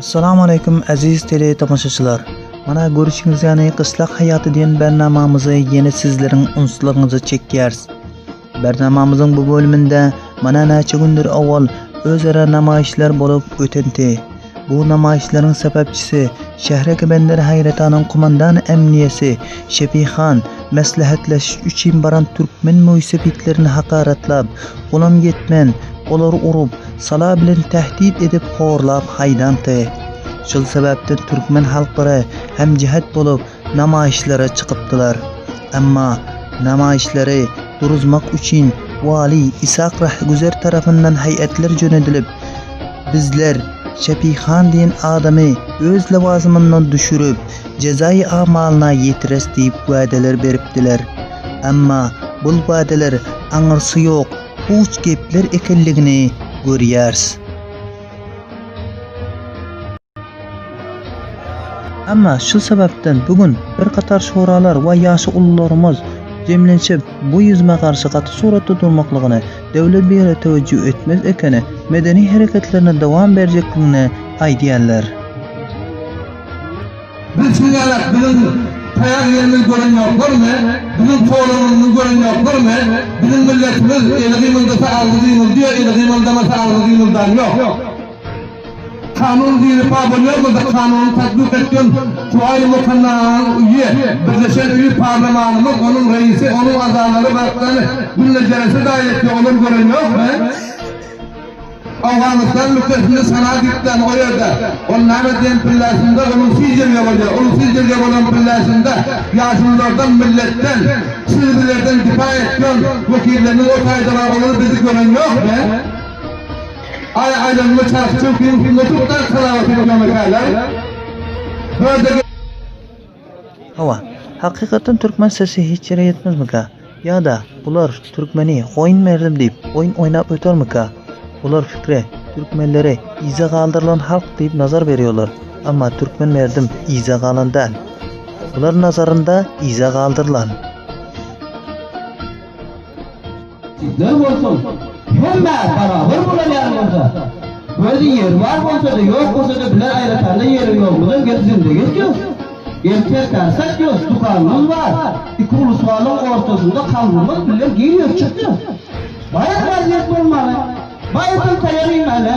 Assalamu aleýkum äziz tele tomaşaçylar. Mana görüşiňiz ýaly Gyşlak haýaty diýen bernamamyzy ýene sizleriň unslaryňyza çekýäris. Bernamamyzyň bu bölüminde mana näçe gündür owal özara namaýyşlar bolup ötenti. Bu namaýyşlaryň sebäpçisi şähreki Bender Haýratanyň kumandan emniýesi Şefi han meslehatlaşyş üçin baran türkmen möýsepitlerini hakaratlap, olam ýetmän, olary urup, sala bilen tähdit edip horlap haýdanty. Şol sebäpden türkmen halklary hemjihet bolup namaýyşlara çykypdylar. Emma namaýyşlary duruzmak üçin waly Isak Rahgüzer tarapyndan heýetler jönedilip, bizler Şefi han diýen adamy öz lewazymyndan düşürip, jezaýy amalyna ýetireris diýip wädeler beripdiler. Emma bul wädeler aňyrsy ýok puç gepler ekenligini görýäris. Emma şu sebäpden bu gün bir gatar şuralar we ýaşy ulularymyz jemlenşip bu ýüzme garşy gaty suratda durmaklygyny, döwlet bir ýere töwejjüh etmez ekeni, medeni hereketlerine dowam berjekligini aýdýarlar. Biz şuňalak biziň taýak iýenimizi gören ýoklarmy? Biziň kowalanymyzy gören ýoklarmy? Biziň milletimiz eli gymyldasa agzy gymyldýar, eli gymyldamasa agzy gymyldan ýok. Kanun ziripa bolýan bolsa kanuny tatbyk etgen Kuwaýy Mukannanyň uýy, Birleşen uýy parlamanymyz, onuň reisi, onuň azalary barakdany günde jelese daýy etýär, olar gören ýokmy? Owganystan ülkesinde Sana diýipdän o ýerde, ol näme diýen pilläsinde ulusy jirge bolýar, ulusy jirge bolan pilläsinde ýaşululardan, milletden, siz bizlerden dipa etýän wekillerimiz o taýda bar, olar bizi gören ýokmy? Aý aýlanma çarh çöwkiň üstünde oturyp-da salawat etýärmikäler? Bu ýerde. Hawa, hakykatdan türkmen sesi hiç ýere ýetmezmika? Ýa-da bular türkmeni goýun berdim diýip oýun oýnap ötermika? Bular pikre türkmenleri yza galdyrylan halk diýip nazar berýorlar. Emma türkmen merdim yza galan däl. Bular nazarynda yza galdyrylan. Sizler bolsun, hemmä barabar bolar ýaly bolsa, gözi ýeri bar bolsa-da, ýok bolsa-da biler aýratanda ýeri ýogumyzam gelip zindegi etýos. Gelip terkar satýos, dükanymyz bar. Iki ulusgalyň ortasynda kalbymyz bilen girýos, çykýos. Baýat wazýet bolmaly. Baýatdan taýar iýmäli.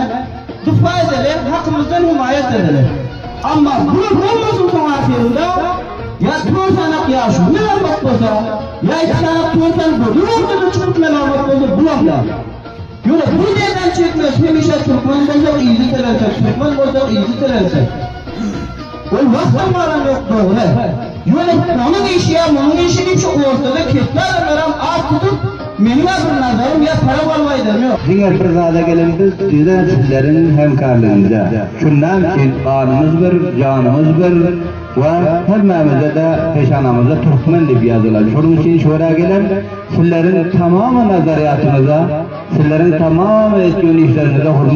Dyfa edeli, hakymyzdan hemaýat edeli. Amma bular bolmasyn soň ahyrynda ýa tör sanak ýaşuly melamat bolsa, ýa iki sanak tör sany gödek ortada çykyp melamat bolsa bulam däl. Ýöne bu ýerden çekmez hemişe türkmen bolsak yzy telensek, türkmen bolsak yzy telensek. Ol wagtam galan ýok dogry. Ýöne onuň işi ýa munuň işi diýip şu ortada ketde adamlaram at tutup meniň-ä bir nazarym ýa para balyp aýdarym ýok. Diňe bir zada gelen biz diňe sizleriň hemkarlygyňyza. Şundan üçin ganymyz bir, janymyz bir we hemmämizde-de peşanamyzda türkmen diýip ýazylan. Şonuň üçin şora gelen sizleriň tamamy nazarýatyňyza, sizleriň tamamy etýän işleriňize hormat.